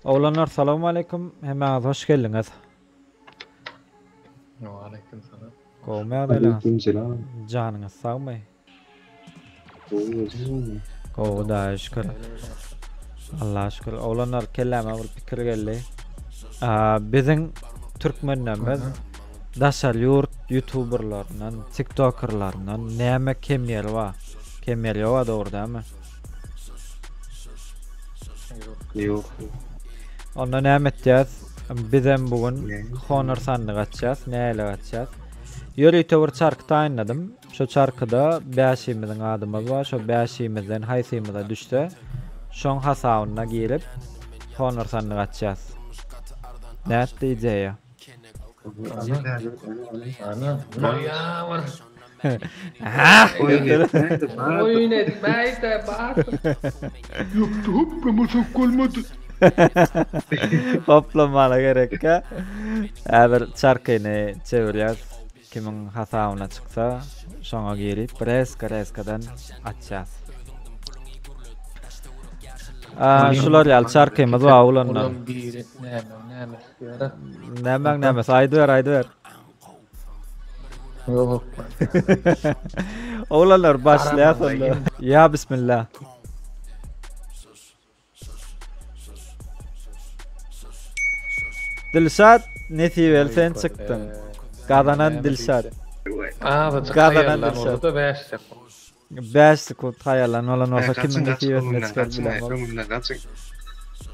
Oglanlar salowmaleýkum hemmäňiz hoş geldiňiz. Waleýkim salam. Gowmy ýagdaýlaryňyz? Aleýkim selam. Janyňyz sagmy? Gowy özüň. Gowy Hudaýa şükür. Allaha şükür. Oglanlar kelläme bir pikir geldi. Biziň türkmenlerimiz daşary ýurt ýutuberlerinden, tiktokerlerinden näme kem ýeri bar? Kem ýeri ýok-a dogry dälmi? Ýok. Onda näme etýäs? Bizem bu gün Honor sandyk açýas, näle açýas? Ýörite bir çarky taýynladym. Şo çarkyda bäşimiziň adymyz bar. Şo bäşimizden haýsymyza düşse, şoň hasabyna girip Honor sandyk açýas. Nätdi ideýa? Ana, noýabr. Oýun etmäýde bar. Ýokdy hoplamasak bolmady. Hoplamana gerekkä. Häzir çarkyny çevirýäs. Kimiň hasabyna çyksa, şoňa girip reska reskadan açýas. Şular ýaly çarkymyz bar oglanlar. Olam biri näme näme diýara. Nämäň nämesi aýdyber aýdyber. Ýok. Oglanlar başlaýas onda. Ýa bismillah. Dilşat nesibeli sen çykdyň. Gazanan Dilşat. Azajyk Gazanan haýallan Dilşat. bolsa-da 5 sekund. 5 sekund haýallan bolan bolsa kimiň Gaçyň gaçyň nesibesine öňümden çykar gaçyň bilemok. öňümden gaçyň.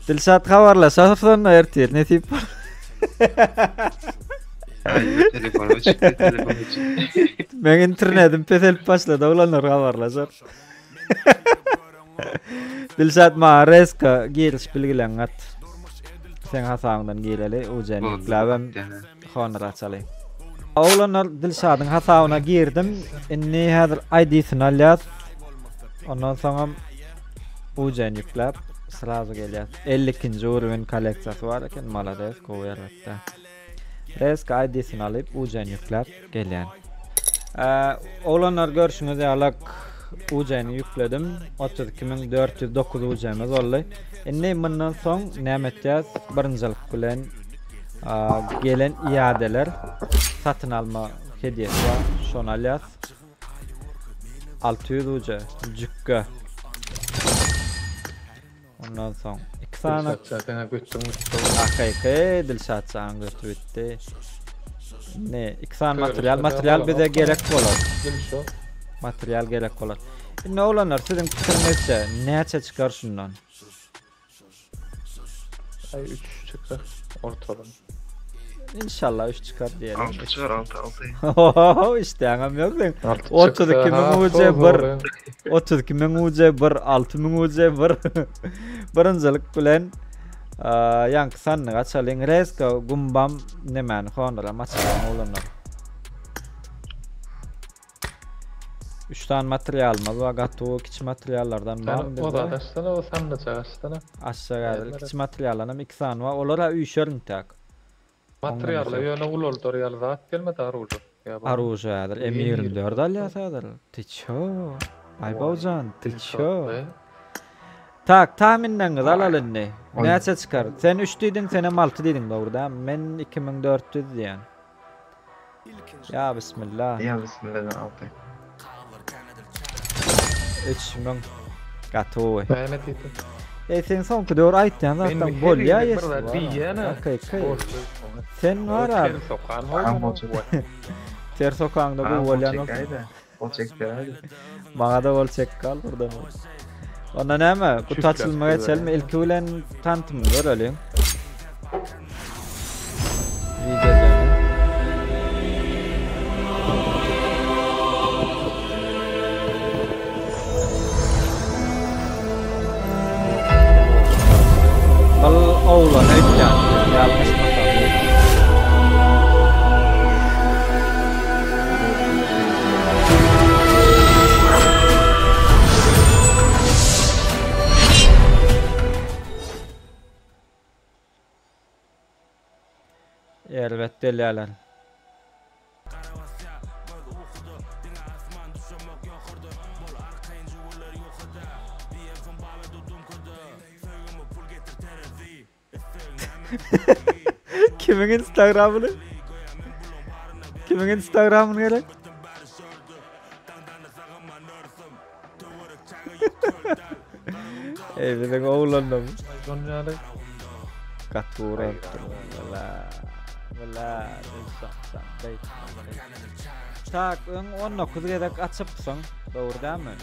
Dilşat habarlaşarys onda ertir nesip bol. Aý telefon öçükdi telefon öçükdi. Meň internetim peselip başlady oglanlar habarlaşar. Dilşat maňa reska giriş bilgileňi at. Seň hasabyňdan gireli, UJN ýükläbem Honor açaly. Oglanlar Dilşadyň hasabyna girdim. Indi häzir ID-sini alýas. Ondan soňam UJN ýükläp srazu gelýär. 52-nji uruwin kolleksiýasy bar eken, malades, gowy elbetde. Reska ID-sini alyp, UJN ýükläp gelýän. Oglanlar görşüňiz ýalak UJN-i ýükledim. 32409 UJN-miz boldy. Indi mundan soň näme etýäs? Birinjilik bilen gelen iadeler satyn alma hediýesi bar. Şony alýas. 600 UJ jükge. Ondan soň iki sany Dilşatja seňe götüň bitdi. Hakyky Dilşatjanyň göti bitdi. Indi iki sany material, material bize gerek bolar. Dilşat. Material gerek bolar. Indi oglanlar siziň pikiriňizçe näçe çykar şundan? Ay 3 çykar ortalama. İnşallah 3 çykar diýelim. 6 çykar 6 6. Oho, işdäňem ýok seň. 32 müň UC 1. 32 müň UC 1, 6 müň UC 1. Birinjilik bilen ýaňky sandyk açalyň. Reska gumbam nemäni honora açalyň oglanlar. 3 sany materialymyz bar, gaty kiçi materiallardan bar bizde. O zat açsana, o sandyjak açsana. Açjak häzir. Kiçi materialdan hem 2 sany bar. Olar-a üýşer intäk. Materiallar ýöne ulaldar ýaly zat gelmedi oruža. Oruža häzir M24 alýas häzir. Ty ço? Aýbawjan, ty ço? Tak, tahminleriňizi alaly indi. Näçe çykar? Sen 3 diýdiň, senem 6 diýdiň, dogry dämi? Men 2400 diýen. Ýa bismillah. Ýa bismillah alty. 3000. Gaty gowy. Näme diýdi? Ey sen soňky döwür aýtýan zatlaň bolýa ýes. Diýýän. Sen bar a. Ter sokaňda gowy bolýan. Gol çekýär. Maňa-da gol çek gal buradan. Onda näme? Guty açylyma geçelmi? İlki bilen tantymy göreliň. Videoda. Ol oglan öýtýän. Ýalňyşmasam. Erbet gelýärler. Kimiň Instagramyny? Kimiň Instagramyny gerek? Ey biziň oglanlar. Şonuň ýaly. Gaty ugrapdyr. Wala. Wala. Tak, öň 19 gezek açypsyň. Dogry dälmi?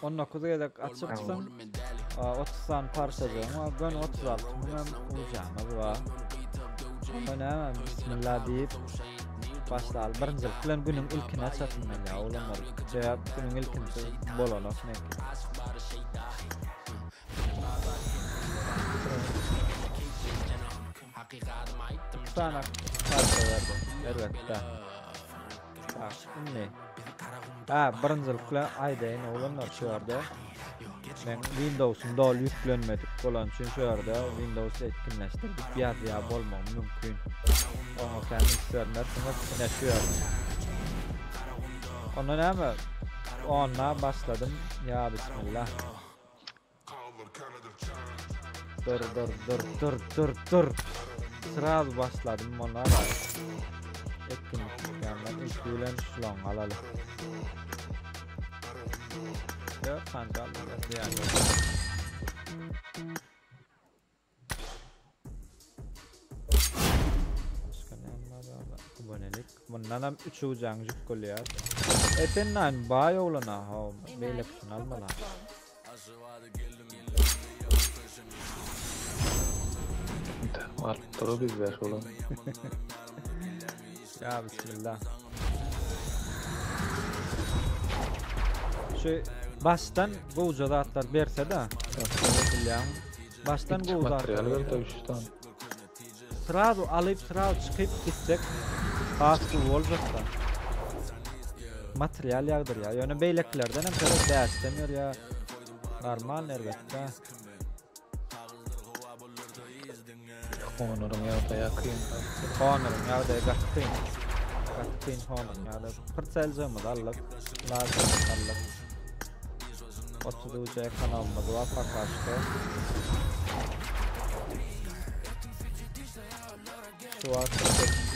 19 gezek açypsyň. 30 sany parçajygyň bar. Gön 36 müňem ujamyz bar. Onda näme, bismillah diýip başlaly. Birinjilik bilen günüň ilkini açasym gelýär oglanlar. Sebäp günüň ilkinisi bolanok meňki. Iki sany parça berdi. Erbetde. Bak, indi. Ha, birinjilik bilen aýdaýyn oglanlar şu ýerde. Men Windows'um doly ýüklenmedik bolan üçin şu ýerde Windows etkinleşdirdik ýazýar bolmagy mümkin. Oňa kän üns bermersiňiz. Ine şu ýerde. Onda näme? Onda başladym. Ya bismillah. Dur dur dur dur dur dur. Sraz başladım ona da. Etkinlik dükkandan ilki bilen şulon alaly. Dört tane aldım. Yani. Başka ne var orada? Abonelik. Bundan hem 3 ucaň jük bolýar. E sen nan baý oglana ha. Beýlekisini almaly. Alyp durar biz bäş olan. Ya bismillah. Şu başdan gowja zatlar berse de. Bilýän. Başdan gowy zatlar. Material berdi 3 tane. Srazu alyp srazu çykyp gitsek has gowy boljakda. Material ýagdyrýar. Ýöne beýlekilerden hem şöyle bäşden berýär. Normal elbetde. Honor'un ýagdaýy kyn. Honor'un ýagdaýy gaty kyn. Gaty kyn Honor'un ýagdaýy. Pyrçaljygymyzy aldyk. Lazerimizi aldyk. 30 uca ekonomymyz bar пока что. Şu wagt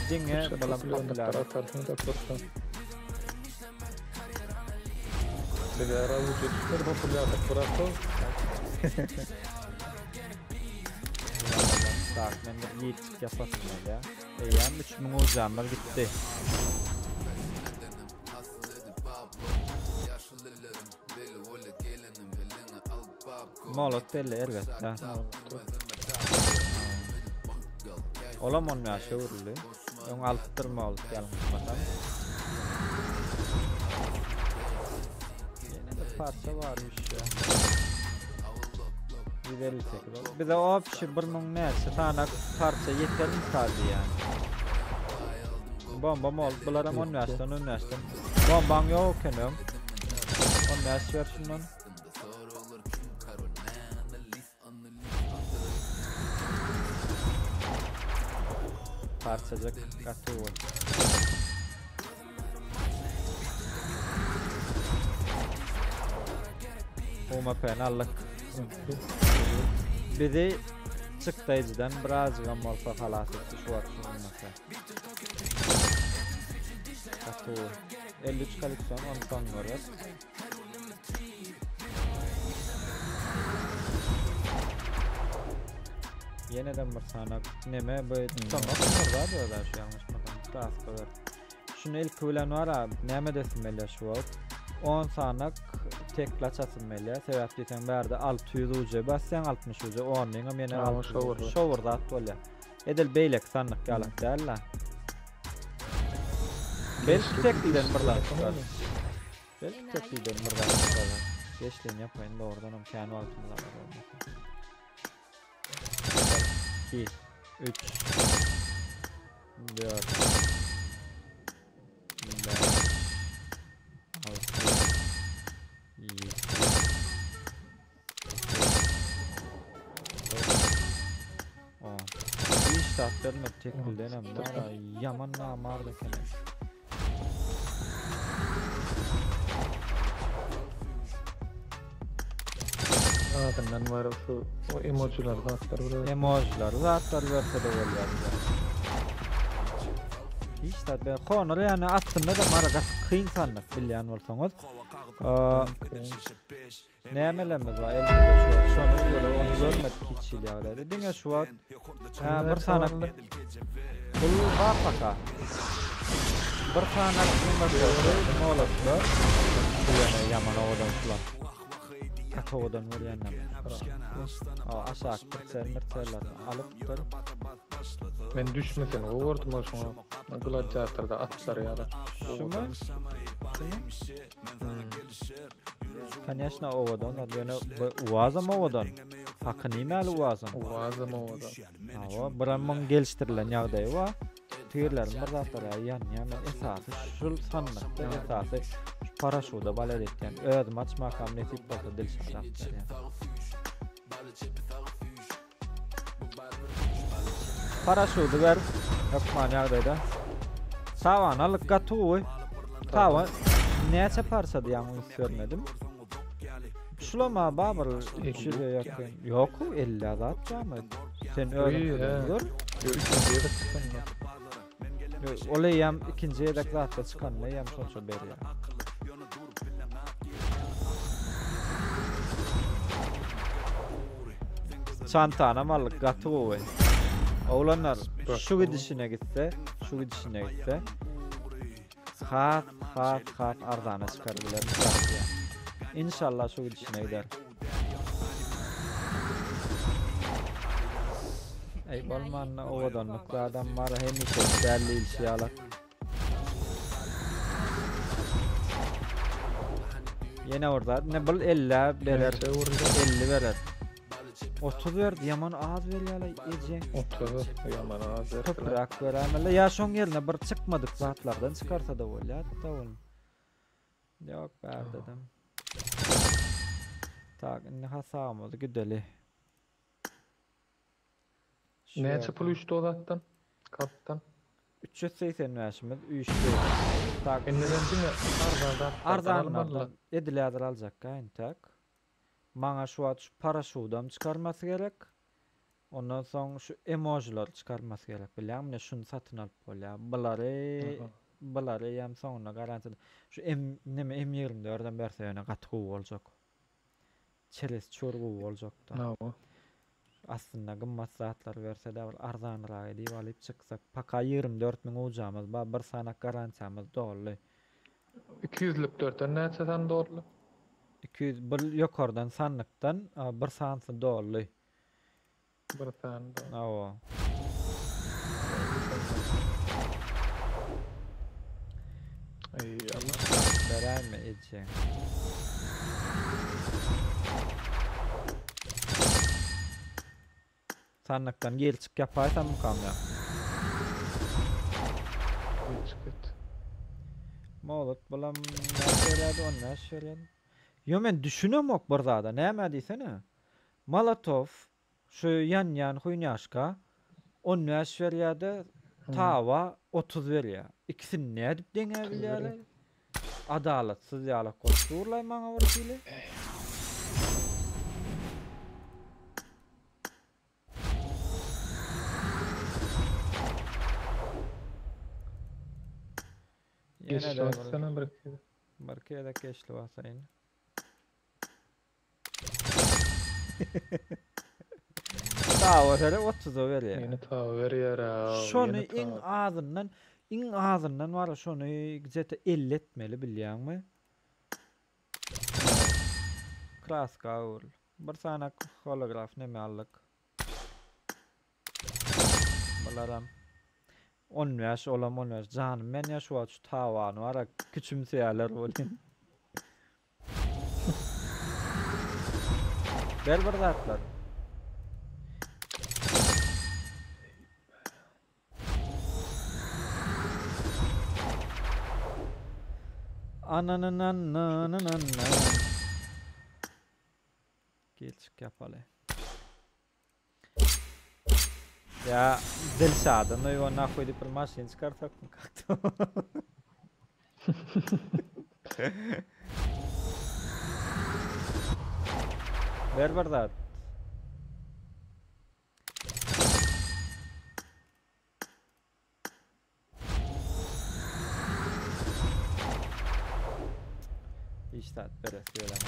diňe bulam populýar. Sigara ucu populýarlyk bırakdy. Tak, men bir ýetjik yapasym gelýär. Eýýäm 3000 ucamyz gitdi. Molot belli elbetde. Olam on ýaşa öwrüldi. Öň alypdyr molot ýalňyşmasam. Ýene bir parça barmyş ya. 158 oldu. Bize obşi 1000 näçe sany parça ýeter mi yani. Bomba mol. Bularam 15'den 15'den. Bombaň ýok eken öň. 15 ver şundan. Parçacık gaty bol. UMP-ni aldyk. Bizi çykdaýjydan birazjygam bolsa halas etdi şu wagt şu UMP. Gaty 53 kolleksiyon onu soň görýäs. Ýeneden bir sanak neme bu tutanok da diyorlar şu ýalňyşmasam. Kraska ber. Şunu ilki bilen var ha, näme desim gelýär şu wagt. 10 sanak tekli açasym gelýär. Sebäp diýseň bärde 600 UC basýaň 60 UC 10 diňem ýene Aa, 600 şowur. şowur zat bolýar. Edil beýleki sandyk ýalak däl-la. Belki tekliden bir zat çykar. Belki tekliden bir zat çykar. Geçliğini yapayın doğrudan hem kän wagtymyz alar olmasa. 2 3 4 5 6 7 10. Hiç saat bermedi tekliden hem. Bana yaman namard eken. Azyndan bar şu o emojiler zatlar bir. Emojileri zatlar berse-de bolýar. Hiç zat ber. Honor ýani aslynda da mara gaty kyn sandyk bilýän bolsaňyz. Nämelerimiz bar elimizde şu wagt şony göre ony görmedik hiç hili ýagdaýda. Diňe şu wagt ha, bir sanak pul bar paka. Bir sanak molatlar. Bu ýene ýaman owadan şular. Gaty owadan görýänler. Aşak bir mirçellerini alypdyr. Men düşmesini gowy gördüm ol şoňa. Gladiatorda atlar ýaly. Şumy? Koneşna owadan, ýöne bu Uazam owadan. Haky nämäli Uazam? Uazam owadan. Hawa, biram muň gelişdirilen ýagdaýy bar. Tigirleriň bir zatlary ýanýar. Men esasy şul sandykda esasy şu paraşuda balet etýän. Özüm açmakam nesip bolsa Dilşat alyp berýän. Paraşudy ber. Hökman ýagdaýda. Tawan alyk gaty gowy. Tawa näçe parça diýen üns bermedim. Şulama babyr 300 ýakyn. Ýok, 50 zat barmy? Sen özüň gör. Ýok, ikinji gezek çykanda. Ol eýýäm ikinji gezek zatda çykanda eýýäm şonça berýär. Çantanam aldyk gaty gowy. Oglanlar şu gidişine gitse, şu gidişine gitse has has has arzana çykar biler. Inşallah şu gidişine gider. Ey bolmanda owadanlyk adam bar hemişe däl diýilişi ýaly. Ýene bir zat. Ne bul 50 berer. 50 berer. 30 berdi. Ýaman az berýärler eje. 30 ýaman az berdi. Köpräk berämeli. Ýa şoň ýerine bir çykmadyk zatlardan çykarsa da bolýar da ol. Ýok bärde-de. Tak, indi hasabymyzy gideli. Näçe pul üýşdi o zatdan? Kartdan? 385-imiz üýşdi. Tak. Indi men diňe arzan zatlardan Arzanlardan edil häzir aljakka entek. Maňa şu wagt şu paraşudam çykarmasy gerek. Ondan soň şu emojileri çykarmasy gerek bilýäňmi? Mine şuny satyn alyp bolýar. Bulary bulary eýýäm soňunda garantiýada. Şu M neme M 24-em berse ýöne gaty gowy boljak. Çeres çur gowy boljakda. Hawa. Aslynda gymmat zatlar berse-de bir arzanragy diýip alyp çyksak. Paka 24 müň ujamyz bar, bir sanak garantiýamyz doldy. 200-lüklerden näçe san doldy? 200 bir ýokardan sandykdan bir sansy doldy. Bir sany doldy. Hawa. Eý Allah. Beräýme ejeň. Sandykdan gir çyk ýapaýsammykam ýa? Gir çyk et. Mowlut bulam näçe berýärdi 15 berýärdi. Ýo men düşünemok bir zada näme diýsene. Molotow şu ýanýan huýnýaşka 15 berýärde tawa 30 berýär. Ikisini nädip deňäbilýärler? Adalatsyz ýalak bolup durlaý maňa bir hili. Ýene-de bassana bir gezek. Bir gezek geçli basaýyn. Tawa sere 30-a berýär. Ýene tawa berýär. Şony iň azyndan, iň azyndan bar şony gzete 50 etmeli bilýäňmi? Kraska öwrül. Bir sany holograf neme aldyk. Bularam 15 olam 15 janym men ýa şu wagt şu tawany bar küçümseýärler welin. Ber bir zatlar. Ananananananana. Gel çyk ýapaly. Ya Dilşad'ın o nahuy diýip bir maşyn çykarsak mı kakdy? Ber bir zat. Hiç zat beresi gelenok.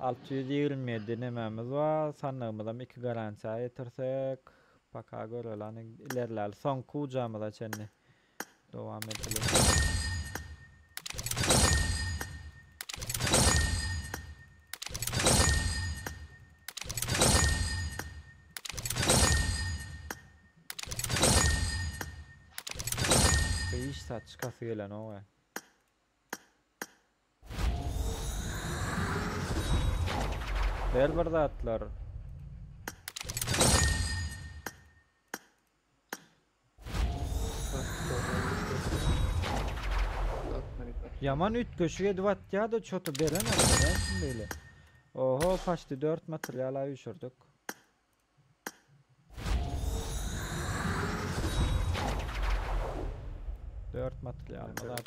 627 nemämiz bar. Sandygymyzam 2 garantiýa ýetirsek. Paka göreli hany ilerläli. Soňky ujamyza çenli dowam edeli. Hiç zat çykasy gelenok. E. Ber bir zatlar. Ýaman üýtgeşik edip atýa-da çoto berenok. Näme üçin beýle? Oho, paçti 4 material üýşürdik. Dört materialymyz var.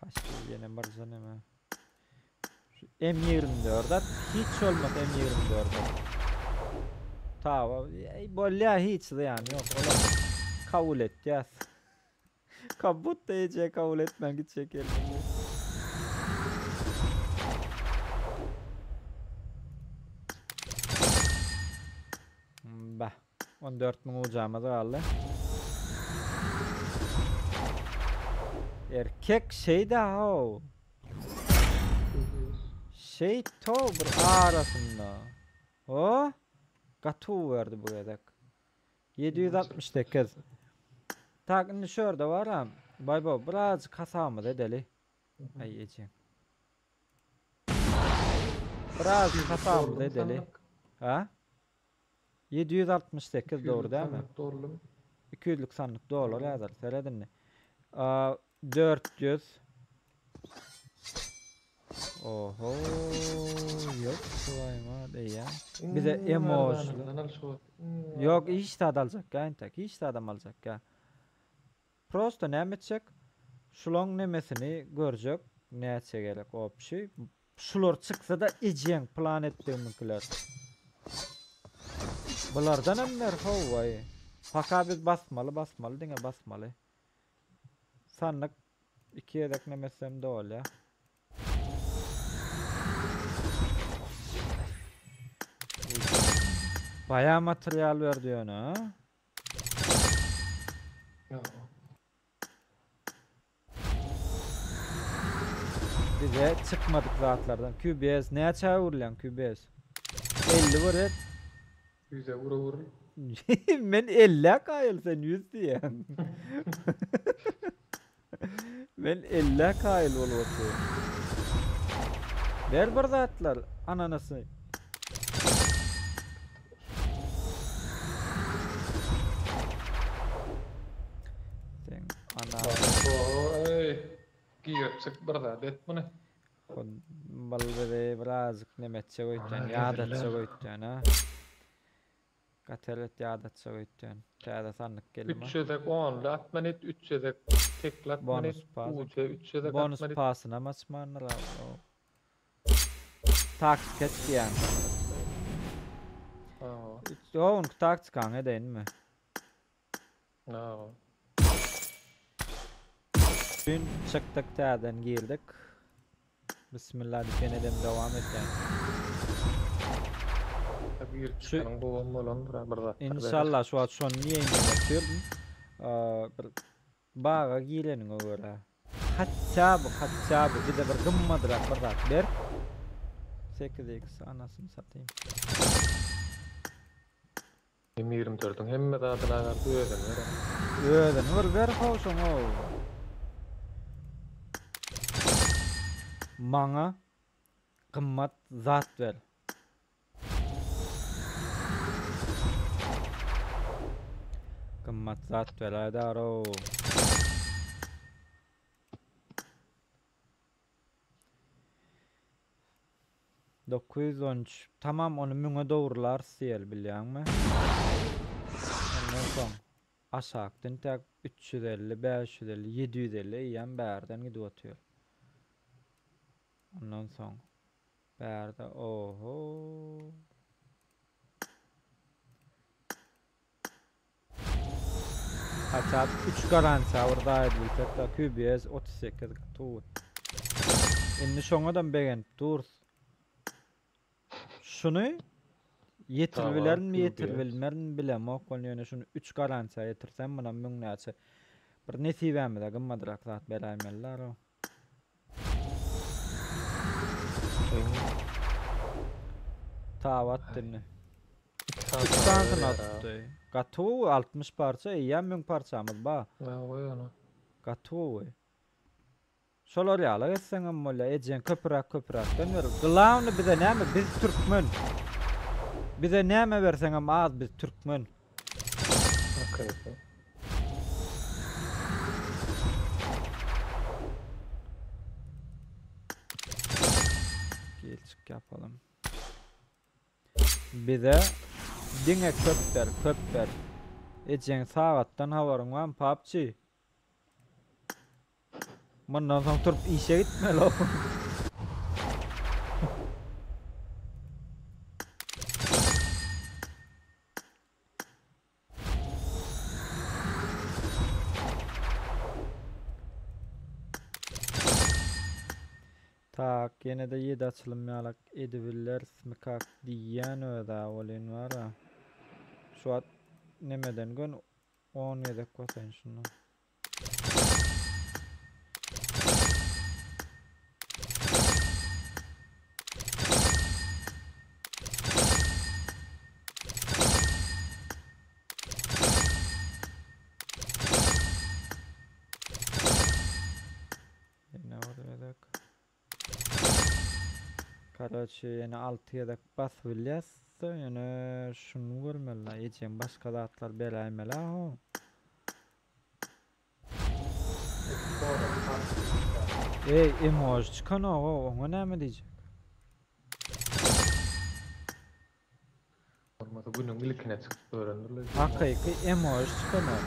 Paçti ýene bir neme. Şu M24 at hiç olmasa M24 at. Tawa, ey bolýa hiç zyýany ýok. Olar kabul etýäs. Kabut da EC kabul etmän gitjek elinde. Bah. 14 müň ujamyz galdy. Erkek şey da ho. Şey to bir arasynda. O gaty berdi bu gezek. 768. Tak indi şu ýerde baram. Baýbo birazjyk hasabymyzy edeli. Aý ejeň. Birazjyk hasabymyzy edeli. Ha? 768 dogry dälmi? 200-lük sandyk dolar häzir. Seret indi. 400 Oho, ýok, şuwaýma diýýän. Bize emoji. Ýok, hiç zat aljak ýa entek, hiç zadam aljak ýa. Prosto näme etjek? Şulaň nemesini görjek, näçe gerek opşi. Şular çyksa-da ejeň plan etdigimiňkiler. Bulardan hem ber howwaý. Paka biz basmaly, basmaly, diňe basmaly. Sandyk Iki gezek neme etsem dolýa. Baýa material berdi ýöne, ha? Bize çykmadyk zatlardan QBS näçä öwrülýän QBS? 51 et. Ýüze vura vurul. Men 50-ä kaýyl sen 100 diýýäň. Men 50-ä kaýyl bolup otyryn. Ber bir zatlar ananasy. Sen ana. Oý, girip bir zat et muny. Bal bizi birazjyk neme etjek öýtýän, ýadatjak öýtýän, ha. Gaty erbet ýadatjak öýtýän. Täze sandyk geldi. Üç gezek only atman et, üç gezek tekli atman et, uja üç gezek atman et. Bonus pasynam açmandyr abi. Taktik et diýýän. Hawa. O, onky taktikaňy edeýinmi? Hawa. Dün çykdyk täzeden girdik. Bismillah diýip ýenedem dowam edýän. Girip çykanyň gowam bolandyr bir zatlar. Inşallah şu wagt şony diýeýin diýip otyrdym. Bir baga gireniňe görä. Hatça bu, hatça bu bize bir gymmadrak bir zat ber. 8x anasyny satayım. M 24-iň hemme zadyny agardy özüni ber. Özüni bir ber how şoňa. Maňa gymmat zat ber. Gymmat zat ber aýdarow. 913 tamam ony müňe dogrularys diýeli bilýäňmi? Ondan soň aşakdan intäk 350, 550, 750 eýýäm bärden gidip otyr. Ondan soň. Bärde oho. Haçap 3 garantiýa bir daýy edilsek da QBS 38 gaty. Indi şoňadam begenip durus. Şuny ýetirip bilerin, ýetirip bilmerin bilemok. Ol ýöne şuny 3 garantiýa ýetirsem munam müňnäçe bir nesibämize gymmadrak zat beräýmeliler o. Tabat indi. Üç sanysyny atdy. Gaty gowy 60 parça eýýäm 1000 parçamyz bar. Goý ony. Gaty gowy. Şolar ýaly etseňem bolýar. Ejeň köpüräk köpüräkden ber. Glawny bize näme biz türkmen. Bize näme berseňem az biz türkmen. Hakyky. Gelçik yapalım. Bize diňe köp ber, köp ber. Ejeň sagatdan habaryň barmy, PUBG? Mundan soň turup işe gitmeli. Tak, ýene-de 7 açylym ýalak edibilerismikak diýýän öz-ä welin bar-a. Şu wagt nemeden gön 10 gezek basaýyn şundan. Ýene bir gezek. Karoçe ýene 6 gezek basyp bilýäs. Ýöne şuny görmeli. Ejem başga zatlar beräýmeli ho. Ey emoji çykanok oňa näme diýjek? Bolmasa günüň ilkine çykyp görendirler. Hakyky emoji çykanok.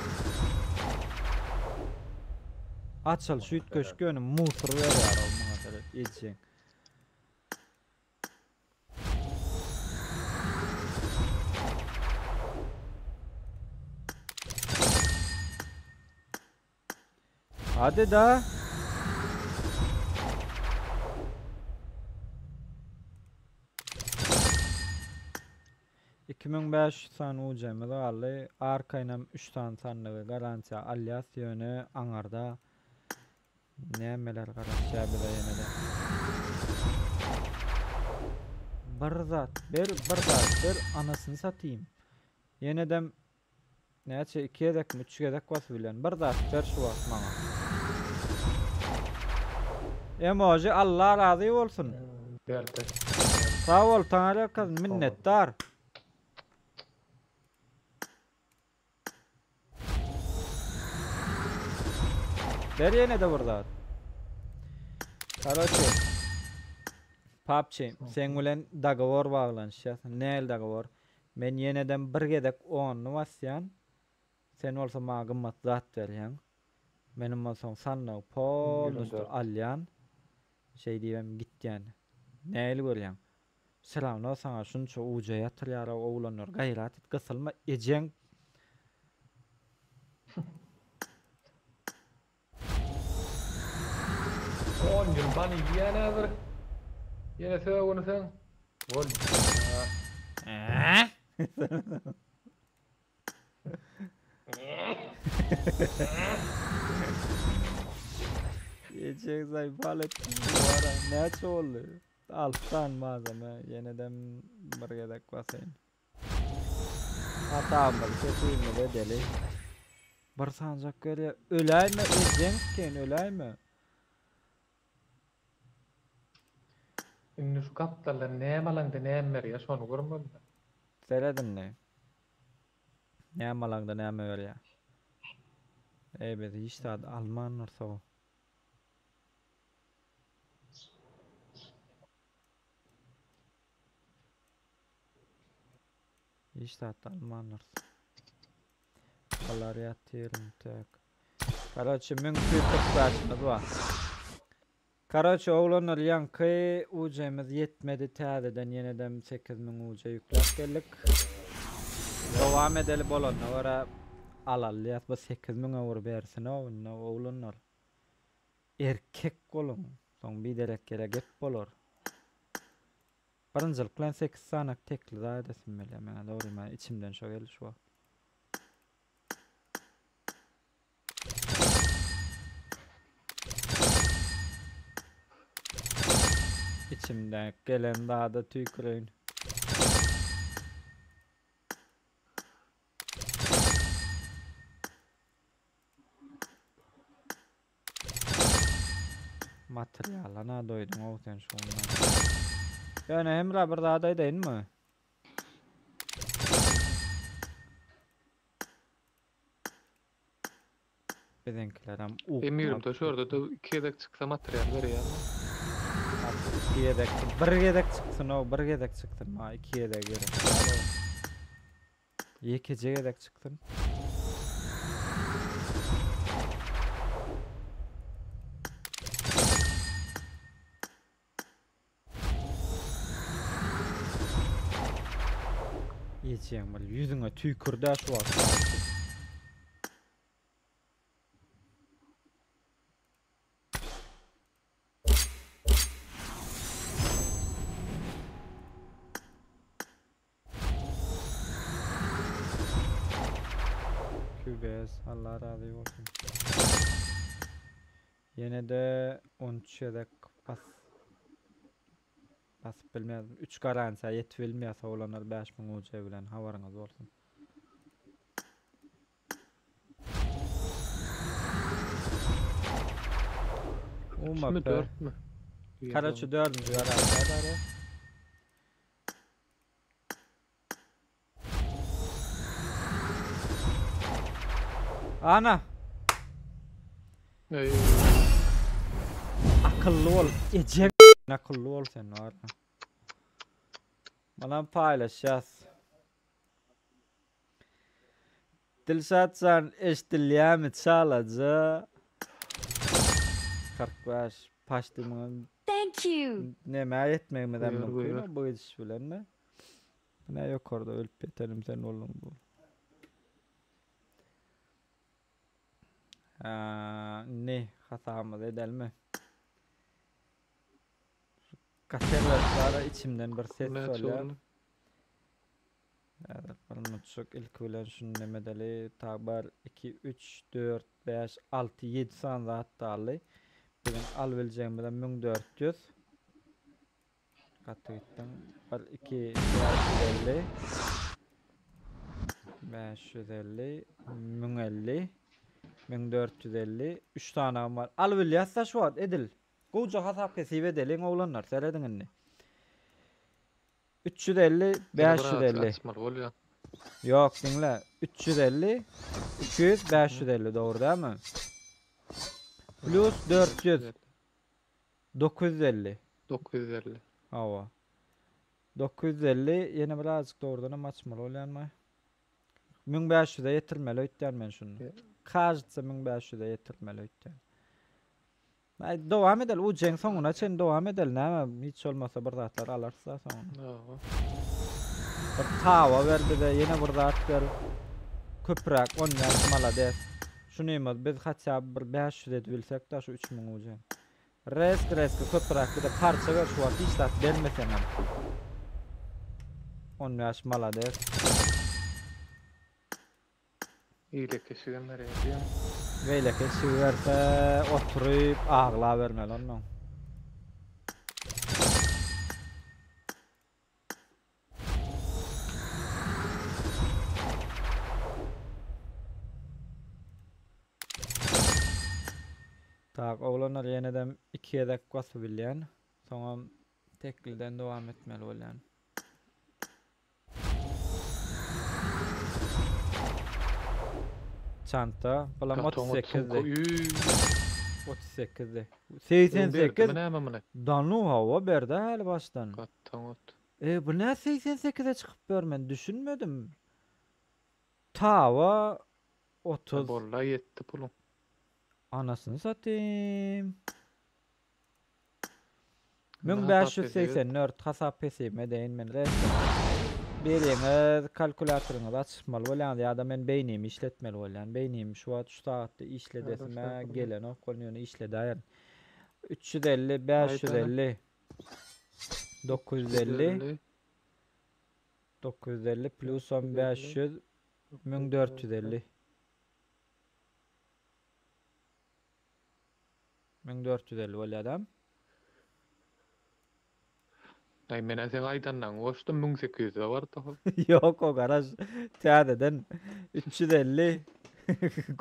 Açyl şu üýtgeşik ýöne musor berýär ol muňa seret ejeň. Hadi da. 2500 sany UC-miz galdy. Arkaýynam 3 sany sandygy garantiýa alýas, ýöne aňarda Nämeler garaşýar bize ýene-de. Bir zat ber, bir zat ber, anasyny satayım. Ýenedem näçe iki gezekmi, üç gezek basyp bilen. Bir zat ber şu wagt maňa. Emoji Allah razy bolsun. Berdi. Sag bol Taňryýalkasyn minnetdar. Ber ýene-de bir zat. Karoçe. PUBG, seň bilen dogovor baglanyşýas. Näl dogovor? Men ýenedem bir gezek onyny basýan. Sen bolsa maňa gymmat zat berýäň. Menem bolsaň sandygy polnusty alýan. Şeý diýibem gitýän. Nähili görýäň? Wserawno saňa şunça uja ýatyrýar-ow oglanlar gaýrat et gysylma ejeň. On ýyl ban iýýän häzir. Ýene sögünseň. Bolýa. Ejeň zaýbal etdi bu ara. Näçe boldy? Alty sany malzeme ýenedem bir gezek basaýyn. Hatabymyzy kesibimizi edeli. Bir sanjak gelýär. Öläýme ejeň sikeýin öläýme. Indi şu gapdaldan näme alaňda näme berýär şony görmeli-dä. Seret indi. Näme alaňda näme berýär. Eý biz hiç zat almandyrys-ow. Hiç zat almandyrys. Bular ýatyr entek. Karoçe 1245 bar. Karoçe oglanlar ýaňky UC-miz ýetmedi täzeden ýenedem 8000 UC ýükläp geldik. Dowam edeli bolanyna görä alaly diýýäs bu 8000 öwür bersin-ow indi oglanlar. Erkek boluň soň biderek ýere gep bolar. Birinjilik bilen sekiz sanak tekli zat edesim gelýär meňä dogry men içimden şo geldi şu wagt. Içimden gelen zada tüýküreýin. Materiala na doýduň ow sen şondan. Ýöne Hemra bir zat aýdaýynmy? Biziňkilerem Emirim de şurada da iki gezek çyksa material berýärmi? İki gezek, bir gezek çyksyn o, bir gezek çyksyn ma, iki gezek gerek. Ýekeje gezek çyksyn. Ýejeň bir ýüzüňe tüýkürdi şu wagt. QBS Allah razy bolsun. Ýene de 13 gezek bas basyp bilmez. 3 garantiýa ýetip bilmeýär sowlanlar 5000 UC bilen habaryňyz bolsun. Üçmi, dörtmi? Karaçy dördünji garantiýa barýar. Ana. Ey. Akylly bol. Eje akylly bol sen var. Bana paylaşacağız. Dilşatjan eşdilýärmi çalaja? 45 paçdy muňa. Thank you. Nämä ýetmegimizem Goýber, mümkin goýber. bu gidiş bilenmi? Ne ýokarda ölüp ýetelim sen bolduň bu. Ha, indi hasabymyzy edelmi? Gaterler içimden bir ses Näçe bolýar. boldy? Häzir bir minutjyk ilki bilen şuny neme edeli. Ta 1, 2, 3, 4, 5, 6, 7 sany zat galdy. Biziň alybiljegimiz 1400. Gaty gitdiň. 1, 2, 550. 550, 1050, 1450. 3 sany var. Alybilýäs şu wagt edil. Gowja hasap kesip edeliň oglanlar. Serediň indi. 350, 550. Açmaly bolýar. Ýok, diňle. 350, 200, 550 dogry dälmi? Plus 400, 950. 950. Hawa. 950 ýene birazjyk dogrudan hem açmaly bolýanmy? 1500-e ýetirmeli öýtýän men şuny. Кажется 1500-e ýetirmeli öýtýän. Ay, dowam edeli. U jeň soňuna çen dowam edeli. Näme hiç bolmasa bir zatlar alarys da soňuna. Hawa. Bir tava ber bize, ýene bir zat ber. Köpräk 15 malades. Şunymyz biz hatda bir 500 edip bilsek da şu 3000 ucu. Resk resk köpräk bir de parça ber şu wagt hiç zat bermesen hem. 15 malades. Ýyly keşigem berýär diýen. Beýle keşigi berse oturyp agla bermeli ondan. Tak, oglanlar ýenedem iki gezek basyp bilýän. Soňam tekliden dowam etmeli bolýan. Çanta, bulam 38-di. 38-di. 88. Näme muny? Danu hawa berdi häli başdan. Gattan ot. E bu ne 88-e çykyp ber men düşünmedim. Tava 30. Bolla ýetdi puluň. Anasını satayım. 1584 hasap hesibimi edeýin men resmi. Biriňiz kalkulýatoryňyzy açmaly bolýaňyz ýa-da men beýnimi işletmeli bolýan. Beýnimi şu wagt şu sagatda işledesim-ä gelenok welin ýöne işledäýerin. 350, 550, 950, 950 plusam 500, 1450. 1450 bolýar-da. Aý menä seň aýdanlaňy goşdum 1800-e bardy hol. Ýok o garaş täzeden 350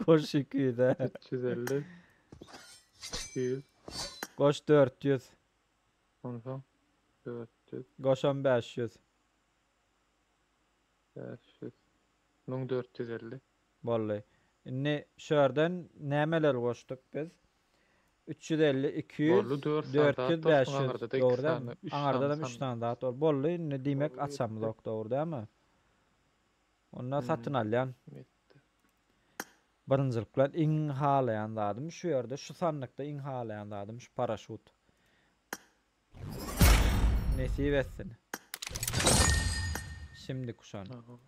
goş 200-e. 350 200 Goş 400. Onsoň 400. Goşam 500. 500. 1450. Boldy. Indi şu ýerden nämeleri goşduk biz? 350, 200, Boldy, 4 sany zat 400, goşduň, 500. aňyrda-da 2 Dogry sany, dälmi? 3 sany Aňyrda-da 3 sandyk. sany zat bor. Boldy, indi diýmek Boldy, açamyzok, ýetdi. dogry dälmi? Onda satyn Hmm, alýan. ýetdi. Birinjilik bilen iň halaýan zadym şu ýerde, şu sandykda iň halaýan zadym şu paraşut. Nesip etsin. Şimdi kuşan. Aha.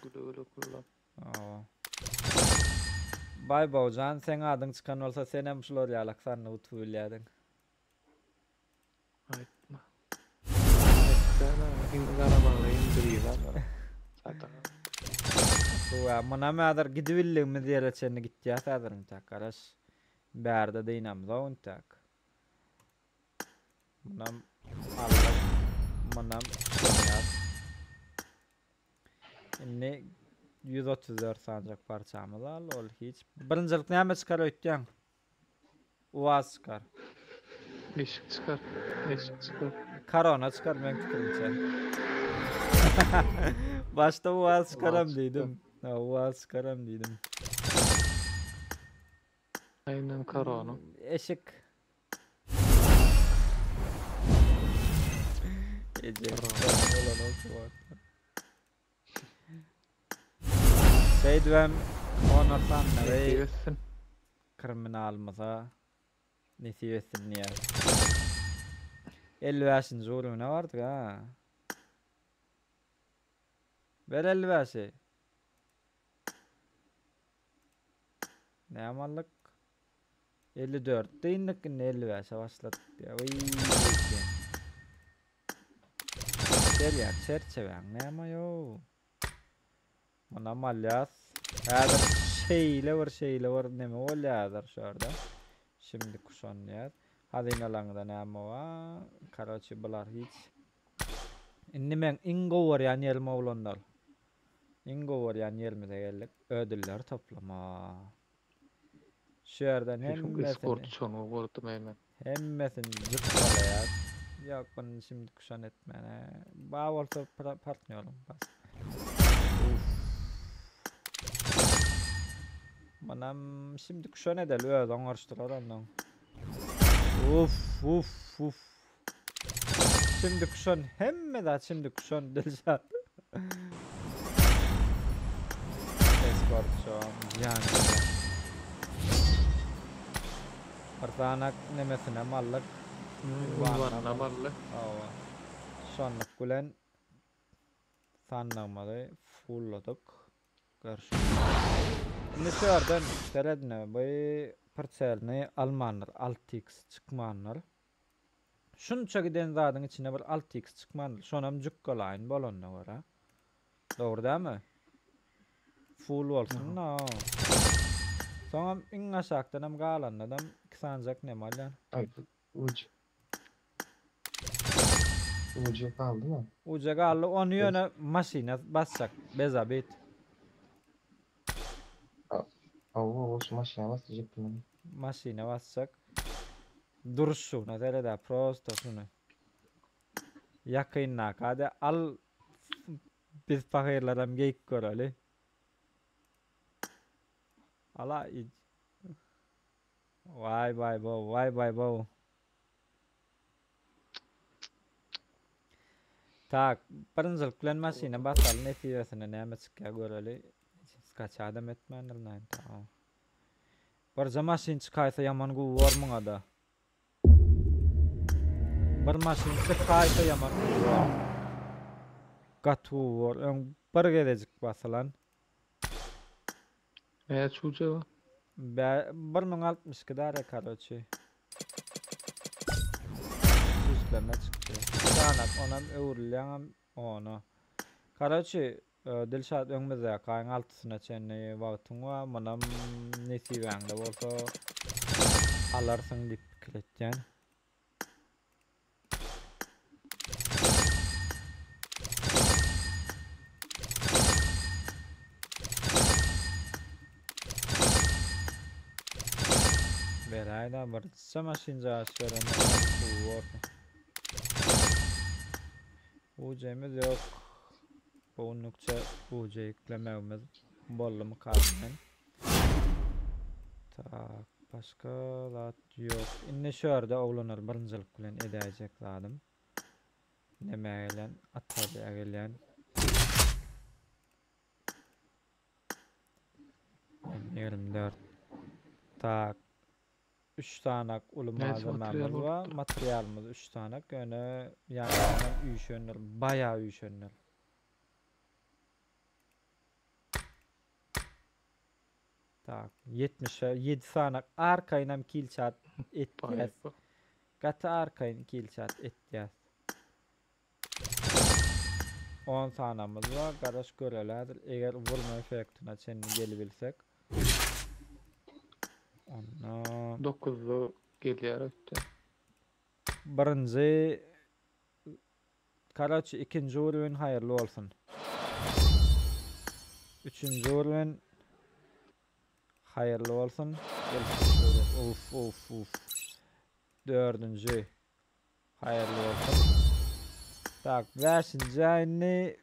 Güle güle kullan. Awa. Baý Bowjan seň adyň çykan bolsa senem şular ýalak sanly utup bilýädiň. Aýtma. Aýtdana iň garamagyna indirýän Satan. Wa munam häzir gidibildigimiz ýere çenli gitýäs häzir intäk garaş. Bärde dynamzok intäk. Munam aldyk. Munam kuşanýas. Indi 134 sanjak parçamyz al, ol hiç. Birinjilik näme çykar öýtýäň? Uaz çykar. Eşik çykar. Eşik çykar. Korona çykar meň pikirimçe. Başda Uaz çykaram diýdim. Uaz çykaram diýdim. Aynen korona. Eşik. Ece. Şeýdibem Honor sandygy kriminalymyza nesip etsin diýýäris. 55-nji ugruna bardyk ha. Ber 55-i. Näme aldyk? 54 dyndyk indi 55-e başladyk diýýär. Wiý. Gelýär çerçeväň näme ýo. Munam alýas. Häzir şeýle bir şeýle bir neme bolýar häzir şu ýerde. Şimdi kuşanýar. Hazynalaňda näme bar? Karoçi bular hiç. Indi meň iň gowy görýän ýerim oglanlar. Iň gowy görýän ýerimize geldik. Ödüller toplama. Şu ýerden Şu eskort hemmesini şonu gördüm hemen. hemmesini jykkalaýar. Ýok, bunu şimdi kuşan etmäne. Ba bolsa partnýoryň bas. Uf. Munam şimdi kuşan edeli öz oňaryşdyrar ondan. Uf uf uf. Şimdi kuşan hemme zat şimdi kuşan Dilşat. Eskort şoň jan. Bir sanak nemesinem aldyk. Ünwanynam aldy. Hawa. Şonluk bilen sandygymyzy fulladyk. Görşüňiz. Indi şu ýerden seredine bu prselni almandyr 6x çykmandyr. Şunça giden zadyň içinde bir 6x çykmandyr. Şonam jukgalaýyn bolanyna görä. Dogry dälmi? Full bolsun da. Soňam iň aşakdanam galandanam 2 sanjak neme alýan. Ay, ucu. Ucu kaldı mı? Uca galdy ony ýöne maşyna basjak bezabit. Awa, şu maşyna basacak bunu. Maşyna basjak. Duruşuna serede prosto şuny. Ýakyndaky hadi al biz pahyrlaram geýip göreli. Ala Vay vay bo, vay vay bo. Tak, birinjilik bilen maşyna basaly nesibesine näme çykýar göreli. Skaç adam etmändir näme tamam. Birje maşyn çykaýsa ýaman gowy bor muňa da. Bir maşyn çykaýsa ýaman gowy bor. Gaty gowy bor. Öň bir gezejik basylan. Näçe uja bar? Bä 1062 dara karoçi. Üstleme çykdy. Sanak onam öwrülýäňem ona. Karoçi Dilşat öňümizdäki aýyň altysyna çenli wagtyň bar. Munam nesibäňde bolsa alarsyň diýip pikir etýän. Beräýdä birje maşynjagaş beren bolsaň gowy bordy. UC-miz ýok. Bu günlükçe UC ýüklemegimiz boldumyka diýmen. Tak, başga zat ýok. Indi şu ýerde oglanlar birinjilik bilen edäýjek zadym. Nämä gelýän? Atadýa gelýän. 24. Tak. 3 sanak uly malzememiz bar. Materialymyz 3 sanak. Ýöne ýanyndan üýşendir. Baýagy üýşendir. Tak, 77 sanak arkaýynam kilçat etýäs. Gaty arkaýyn kilçat etýäs. 10 sanamyz bar, garaş göreli häzir eger vurma effektine çenli gelibilsek. Onda 9-da gelýär ötdi. Birinji Karaçi ikinji urwin haýyrly bolsun. Üçünji urwin haýyrly bolsun. Uf uf uf. Dördünji haýyrly bolsun. Tak, bäşinji indi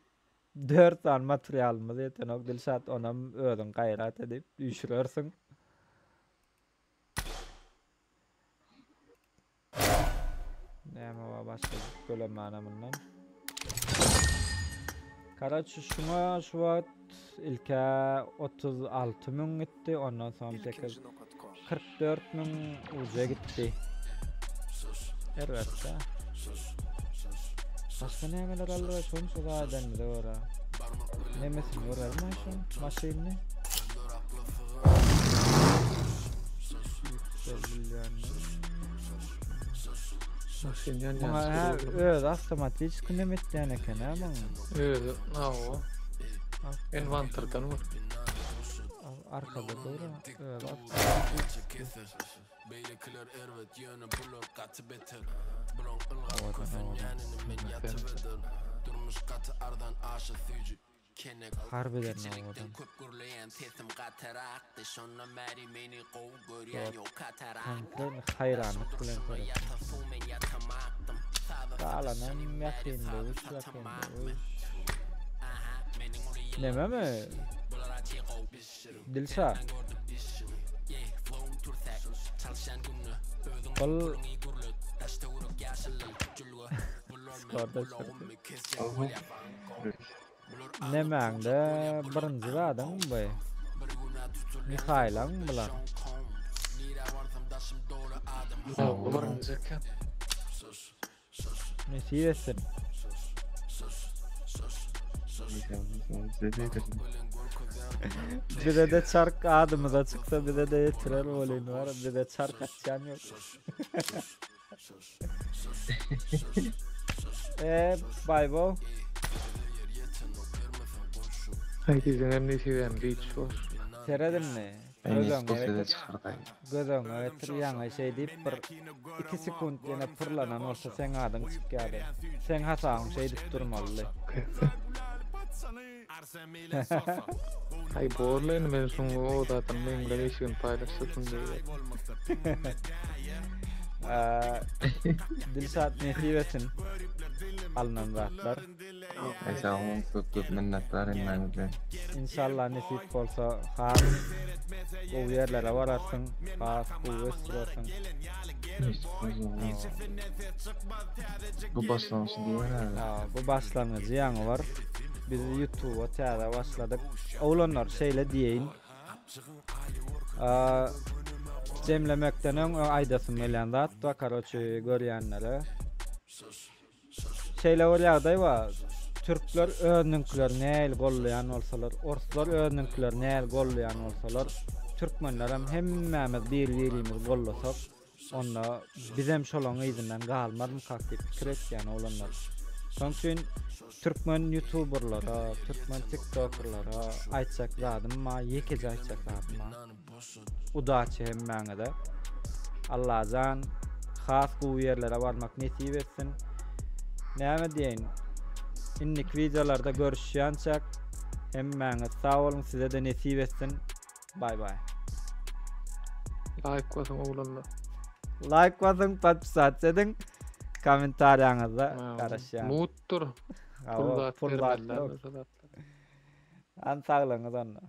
dört sany materialymyz ýetenok. Dilşat onam özüň gaýrat edip üýşürersiň. Näme bar başga gölemana mundan. Karaçi şuňa şu wagt ilkä 36 müň gitdi, ondan soň 8 44 müň uca gitdi. Erbetde. Başga nämeler aldylar şonça zaten bize görä. Nemesini görelim şuň maşynyny. Maşyn Muňa ýanýan hä öz awtomatiçki neme etýän eken hä muň. Özi, hawa. Inwantardan bul. Arkada dur, öz awtomatiçki. Owadan owadan. Harbiden owadan. Konkretno haýranlyk bilen seretdim. Galanam ýakyn döwüş, ýakyn döwüş. Nememi? Dilşa. Bul Skorda çykdy. Nemäňde birinji zadyň bu. Mihaýlaň bular. Birinji eken. Nesip etsin. Bize de çark adymyza çyksa bize de ýetirer bolyn var. Bize çark atýan ýok. Eee Baybo. Herkesin nesibem hiç var. Seredinmi? En Göz iyisi bu öňüne size getir. çıkardı. Göz öňüne getir ýaňy şeý diýip bir 2 sekunt ýene pyrlanan bolsa seň adyň çykýardy. Seň hasabyň şeýdip durmalydy. Ay borla indi men şuň o zaten men bilen işigini paýlaşsyn diýip. Eee, Dilşat nesip etsin alynan zatlar. Ay sağ olun köp köp minnetdar hemmäňize. Inşallah nesip bolsa has gowy ýerlere bararsyň, has gowy ösdürersiň. Bu başlangyç diýen abi. Ha, bu başlangyjy ýaňy bar. Biz YouTube'a täze başladyk. Oglanlar şeýle diýeýin. Aa, jemlemekden öň aýdasym gelýän zat bar, karoçi görýänlere. Şeýle bir ýagdaý bar. Türkler özüniňkileri nähili gollaýan bolsalar, orslar özüniňkileri nähili gollaýan bolsalar, türkmenlerem hemmämiz bir-birimizi gollasak, onda bizem şolaň yzyndan galmazmykak diýip pikir etýän oglanlar. Şonuň üçin türkmen ýutuberlere, türkmen tiktokerlere aýtjak zadym bar, ýekeje aýtjak zadym bar. Udaçi hemmäňize. Allajan has gowy ýerlere barmak nesip etsin. Näme diýeýin? Indiki wideolarda görüşýänçäk hemmäňiz sag boluň size-de nesip etsin. Bay bay. Like basyň oglanlar. Like basyň, podpisat ediň. Kommentariýaňyzda garaşýan. Mutdur. Pul zat bermezler. Hany saglygyňyz onda.